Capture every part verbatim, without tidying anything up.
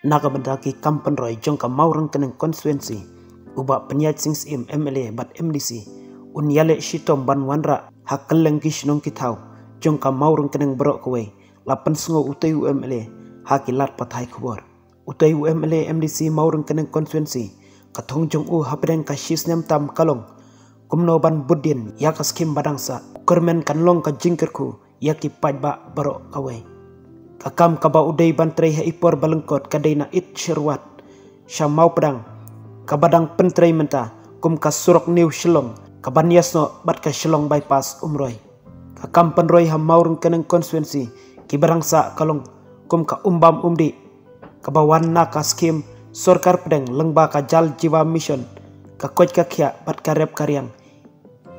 Na ka bynta ki kam pynroi jong ka Mawryngkneng constituency, u Bah Pynïaid Sing Syiem M L A bad M D C un ïaleh shitom ban wanrah ha kylleng ki shnong ki thaw jong ka Mawryngkneng baroh kawei, la pynsngew utei u M L A ha ki lad pathai khubor. Utei u M L A M D C Mawryngkneng constituency, ka thong jong u hapdeng ka shisnem tam ka long kumno ban bud dien ïa ka skim ba dang sah. U kyrmen kan long ka jingkyrkhu ïa ki paidbah baroh kawei. Ka kam kaba u dei ban trei ha i por ba lyngkot ka dei na Ïeit Sherwat sha Mawpdang, kaba dang pyntrei mynta kum ka surok New Shillong, ka ban ïasnoh bad ka Shillong Bypass Umroi. Ka kam pynroi ha Mawryngkneng constituency kiba dang sah ka long kum ka Umbam Umdih, kaba wan na ka skim sorkar pdeng lyngba ka Jal Jeevan Mission, ka koit ka khiah bad ka rep ka riang,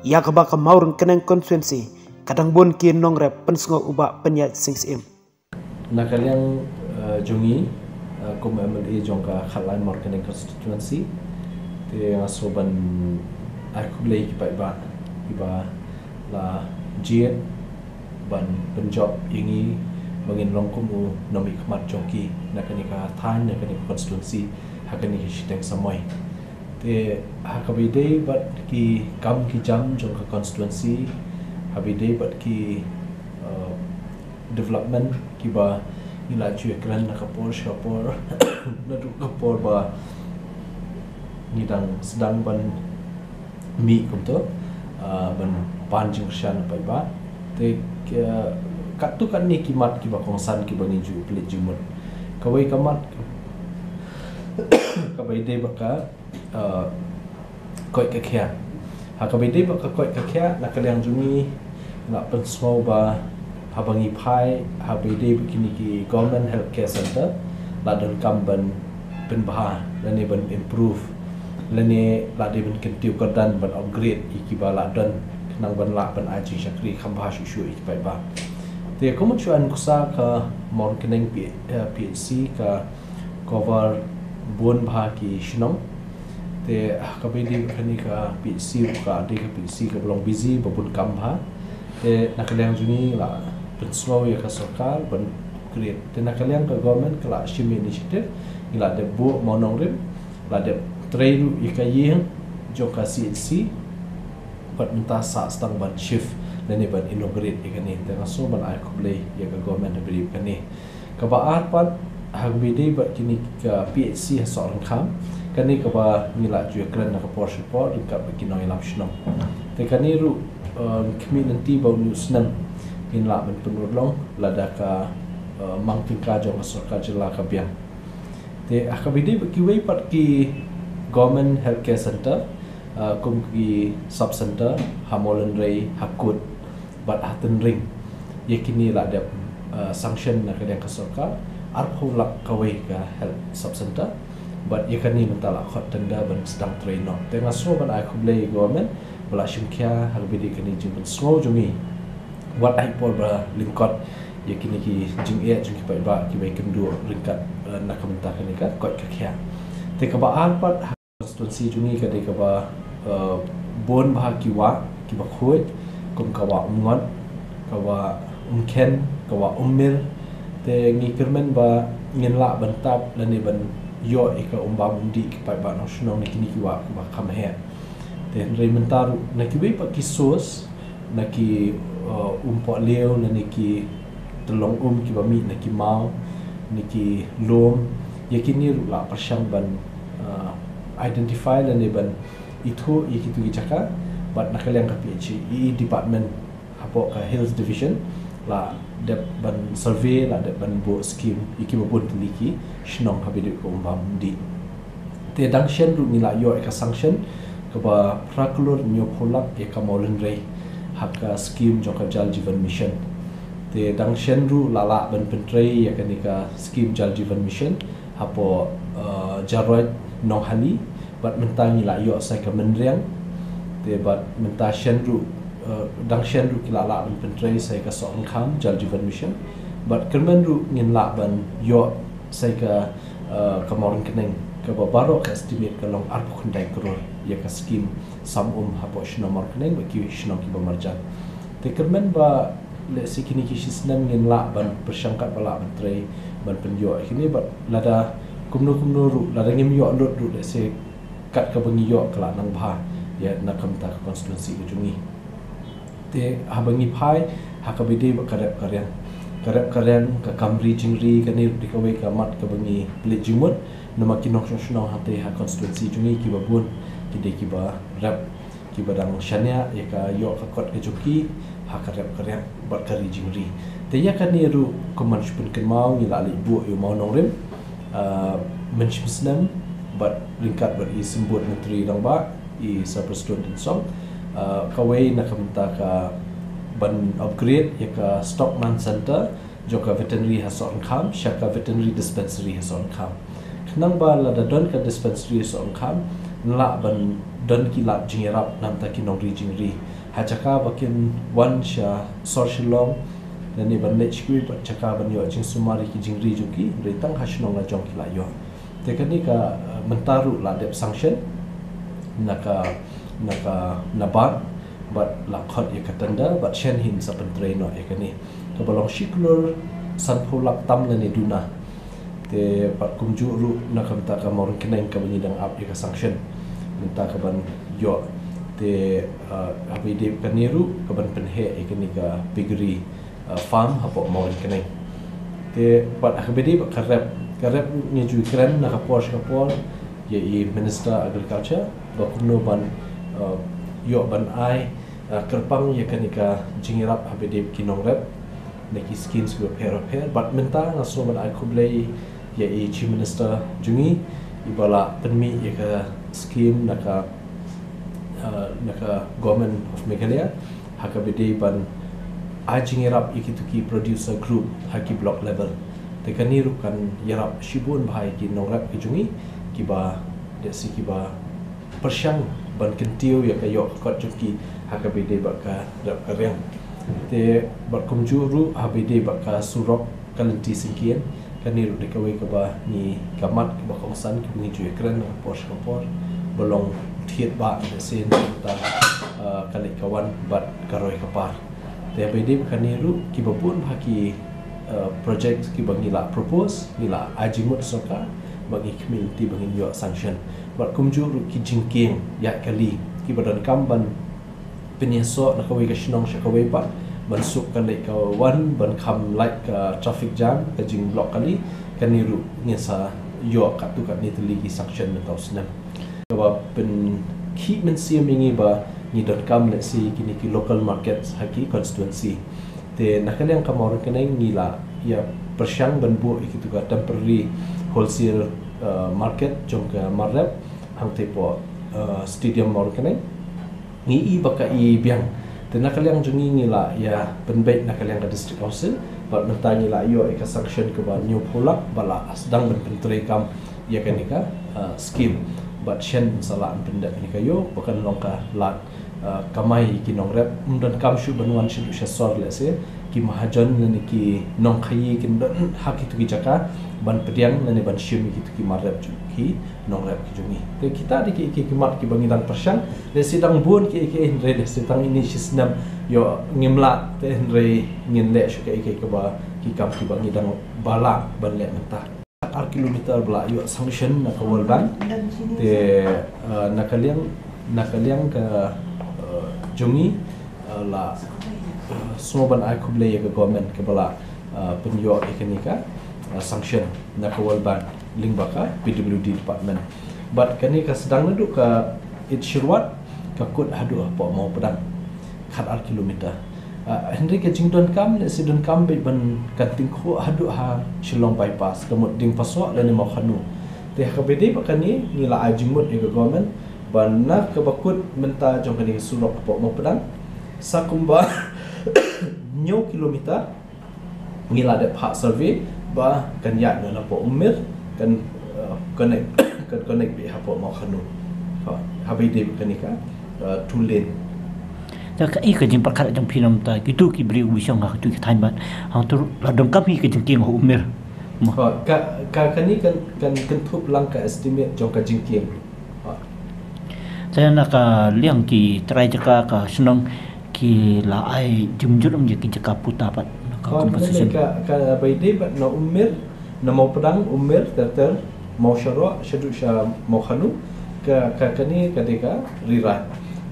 ïa kaba ka Mawryngkneng constituency ka dang bun ki nongrep, pynsngew u Bah Pynïaid Sing Syiem. Na ka liang, eh, jong ngi, eh, kum M L A jong ka Khatlai Mawryngkneng constituency, te nga sngew ban ai khublei ki paidbah kiba la jied ban pynjop ïa ngi ba ngin long kum u nongmihkhmat jong ki na kane ka thaiñ, na kane ka constituency, ha kane ka shiteng samoi. Te ha kaba ïadei bad ki kam ki jam jong ka constituency, ha kaba ïadei bad ki, eh, development kiba ngi la ju ïakren na ka por sha ka por, naduh ka por ba ngi dang sdang ban mih kumto, ah, ban pan jingkyrshan na paidbah. Te, ah, katto katne ki mat kiba kongsan kiba ngi ju pynleit jingmut. Kawei ka mat kaba ïadei bad ka, ah, koit ka khiah. Ha kaba ïadei bad ka koit ka khiah, na ka liang jong ngi nga pynsngew ba haba ngi phai, haba ïadei bad kine ki Government Healthcare Center, la donkam ban pynbha lane ban improve, lane la dei ban kyntiew kyrdan ban upgrade ïa kiba la don, khnang ban lah ban ai jingshakri kham bha shuh shuh ïa ki paidbah. Te kumno shu ai nuksa, ka Mawryngkneng P-, eh, P H C ka cover bun bha ki shnong. Te ha kaba ïadei bad kane ka P H C ruh ka dei ka P H C kaba long busy, ba bun kam bha. Te na ka liang jong ngi la pynsngew ïa ka sorkar ban upgrade. Te na ka liang ka government ka la shim initiative, ngi la dep buh mawnongrim, la dep trei ruh ïa ka ïing jong ka C H C, bad mynta sah sdang ban shift lane ban inaugurate ïa kane. Te nga sngew ban ai khublei ïa ka government ha kaba ïadei bad kane. Kaba ar pat, ha kaba ïadei bad kine ka P H C ha Sohryngkham, kane kaba ngi la ju ïakren na ka por sha ka por ryngkat bad ki nongïalam shnong. Te kane ruh, eh, khmih lynti ba une u snem ngin lah ban pynurlong lada ka, eh, mang tyngka jong ka sorkar jylla ka biang. Te ha kaba ïadei bad kiwei pat ki Government Healthcare Center, eh, kum ki sub center ha Mawlynrei, ha Kut bad ha Tynring. Ïa kine la dep, eh, sanction na ka liang ka sorkar, arphew lak kawei ka health sub center. Bad ïa kane mynta la khot tender ban sdang trei noh. Te nga sngew ban ai khublei ïa ka government ba la shim khia ha kaba ïadei kane ka jingpynsngew jong ngi. Wat ha i por ba lyngkot ïa kine ki jingeh jong ki paidbah kiba ïakynduh ryngkat, eh, na ka bynta kane ka koit ka khiah. Te kaba ar pat, constituency jong ngi ka dei kaba, eh, bun bha ki wah kiba khuid, kum ka Wah Umngot, ka Wah Umkhen, ka Wah Ummir. Te ngi kyrmen ba ngin lah ban tap lane ban ïoh ïa ka Umbam Umdih, ki paidbah nongshong na kine ki wah kiba kham heh. Te hynrei mynta ruh na kiwei pat ki source, na ki, uh, umpohliew, na ne ki tyllong um kiba mih na ki maw, na ki lum, ïa kine ruh la pyrshang ban, uh, identify lane ban ithuh ïa kitu ki jaka, bad na ka liang ka P H E department hapoh ka Hills Division la dep ban survey, la dep ban buh scheme ïa kiba bun tylli ki shnong ha kaba ïadei ka Umbam Umdih. Te dang shen ruh ngi la ïoh ïa ka sanction kaba phra klur hynñiewphew lak ïa ka Mawlynrei ha ka scheme jong ka Jal Jeevan Mission. Te dang shen ruh la lah ban pyntrei ïa kane ka scheme Jal Jeevan Mission hapoh, eh, Jaroit Nonghali, bad mynta ngi la ïoh sa ïa ka Mynriang. Te bad mynta shen ruh, eh, dang shen ruh ki la lah ban pyntrei sa ïa ka Sohryngkham Jal Jeevan Mission. Bad kyrmen ruh ngin lah ban ïoh sa ïa ka, eh, ka Mawryngkneng, kaba baroh ka estimate ka long arphew khyndai klur ïa ka scheme sam um hapoh shnong Mawryngkneng bad ki shnong kiba marjan. Te kyrmen ba lehse kine ki shisnem ngin lah ban pyrshang katba lah ban trei ban pynïoh ïa kine, bad lada Kumno kumno ruh, lada ngim ïoh lut ruh, lehse kat kaba ngi ïoh ka la nang bha ïa na ka bynta ka constituency ka jong ngi. Te haba ngi phai ha kaba ïadei bad ka rep ka riang, ka rep ka riang, ka kam ri jingri, kane ruh dei kawei ka mat kaba ngi pynleit jingmut. Namar ki nongshong shnong hangtei ha constituency jong ngi kiba bun ki dei kiba rep, kiba dang shaniah ïa ka ïoh ka kot ka jong ki ha ka rep ka riang bad ka ri jingri. Te ïa kane ruh kumban shu pynkynmaw, ngi la leit buh ïa u mawnongrim, ah, mynshem snem bad ryngkat bad i symbud Myntri Rangbah, i Sir Prestone Tynsong, ah, kawei na ka bynta ka ban upgrade ïa ka Stockman Centre jong ka veterinary ha Sohryngkham sha ka veterinary dispensary ha Sohryngkham. Khnang ba lada don ka dispensary ha Sohryngkham, ngi lah ban don ki lad jingïarap na ka bynta ki nongri jingri, ha jaka ba kin wan sha sor Shillong lane ban leit sha kiwei pat jaka ban ïoh jingsumar ïa ki jingri jong ki, hynrei tang ha shnong la jong ki la ïoh. Te kane ka, eh, mynta ruh la dep sanction na ka, na ka NABARD, bad la khot ïa ka tender, bad shen hi ngin sa pyntrei noh ïa kane, kaba long shi klur sanphew lak tam lane duna. Te bad kumjuh ruh na ka bynta ka Mawryngkneng kaba ngi dang ap ïa ka sanction, bynta kaban ïoh. Te, eh, haba ïadei bad kane ruh kaban pynheh ïa kane ka piggery, eh, farm hapoh Mawryngkneng. Te bad ha kaba ïadei bad ka rep, ka rep ngi ju kren na ka por sha ka por ïa i Minister Agriculture ba kumno ban, eh, ïoh ban ai, eh, kyrpang ïa kane ka jingïarap haba ïadei bad ki nongrep na ki schemes kiba pher bapher. Bad mynta nga sngew ban ai khublei ïa i Chief Minister jong ngi iba la pynmih ïa ka scheme na ka, eh, na ka Government of Meghalaya ha kaba ïadei ban ai jingïarap ïa kito ki producer group ha ki block level. Te kane ruh kan ïarap shibun bha ïa ki nongrep ki jong ngi kiba, lehse kiba pyrshang ban kyntiew ïa ka ïoh ka kot jong ki ha kaba ïadei bad ka rep ka riang. Te bad kumjuh ruh haba ïadei bad ka surok ka lynti syngkien, kane ruh dei kawei kaba ngi, ka mat kaba kongsan kaba ngi ju ïakren na ka por sha ka por, ba long thied ba lehse na ka bynta, eh, ka leit ka wan bad ka roi ka par. Te haba ïadei bad kane ruh kiba bun bha ki, eh, project kiba ngi la propose, ngi la ai jingmut sorkar ba ngi khmih lynti ba ngin ïoh sanction. Bad kumjuh ruh ki jingkieng ïaid kali kiba donkam ban pynïasoh na kawei ka shnong sha kawei pat ban suk ka leit ka wan, ban kham lait ka traffic jam, ka jingblock kali, kane ruh ngin sa ïoh katto katne tylli ki sanction mynta u snem. Kaba pynkhih mynsiem ïa ngi ba ngi donkam lehse kine ki local markets ha ki constituency. Te na ka liang ka Mawryngkneng ngi la ïa pyrshang ban buh ïa kito ka temporary wholesale, eh, market jong ka mar rep hangtei hapoh, eh, Stadium Mawryngkneng. Ngi i ba ka i biang. Te na ka liang jong ngi ngi la ïa pynbeit na ka liang ka District Council bad mynta ngi la ïoh ïa ka sanction kaba hynñiewphew lak ba la sdang ban pyntreikam ïa kane ka, ah, scheme. Bad shen sa lah ban pyndep ïa ka ïoh ba kan long ka lad, ah, kamai ïa ki nongrep. Ym donkam shuh ban wan shaduh sha sor lehse ki mahajon lane ki nongkhaïi kin don ha kito ki jaka ban pdiang lane ban shim ïa kito ki mar rep jong ki nongrep ki jong ngi. Te kita dei kiei kiei ki mat kiba ngi dang pyrshang. Lehse dang bun kiei kiei hynrei lehse tang ine shi snem ïoh ngim lah te hynrei ngin leh shuh kiei kiei kiba ki kam kiba ngi dang ba lah ban leh mynta. Ar kilometer ba la ïoh sanction na ka World Bank. Te, eh, na ka liang, na ka liang ka, eh, jong ngi, eh, la, eh, sngew ban ai khublei ïa ka government kaba la, eh, pynïoh ïa kane ka, eh, sanction na ka World Bank lyngba ka P W D department. Bad kane ka sdang naduh ka Ïeit Shyrwat ka kut haduh hapoh Mawpdang, khat ar kilometer. Ah, hynrei ka jingdonkam lehse donkam beit ban kan tyngkhuh haduh ha Shillong Bypass, ka mut Diengphasok lane Mawkhanu. Te ha kaba ïadei bad kane ngi la ai jingmut ïa ka government ba na kaba kut mynta jong kane ka surok hapoh Mawpdang sa kumba hynñiew kilometer ngi la dep phah survey ba kan ïaid noh napoh Ummir, kan, eh, connect, kan connect beit hapoh Mawkhanu. Ha, haba ïadei bad kane ka, eh, two lane. Te kaei ka jingpyrkhat jong phi na ka bynta kito ki briew ba shong ha kito ki thaiñ, bad hangto ruh la donkam hi ka jingkieng ha Ummir? Mo. Ha, ka, ka, kane kan, kan kynthup lang ka estimate jong ka jingkieng. Ha. Te na ka liang ki trai jaka ka shnong ki la ai jingmut ïa ki jaka puta pat na ka, ha, compensation? Ka, kaba ïadei bad na Ummir, na Mawpdang, Ummir, ter ter, Mawsharoh shaduh sha Mawkhanu, ka, ka, kane ka dei ka Ri Raid.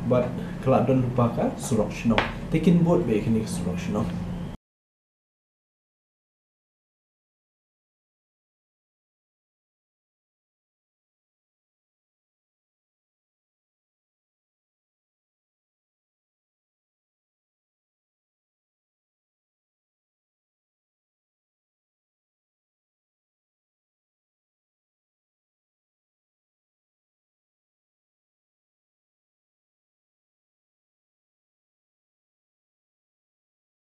Bad ka la don lypa ka surok shnong. Te kin bud beit kane ka surok shnong.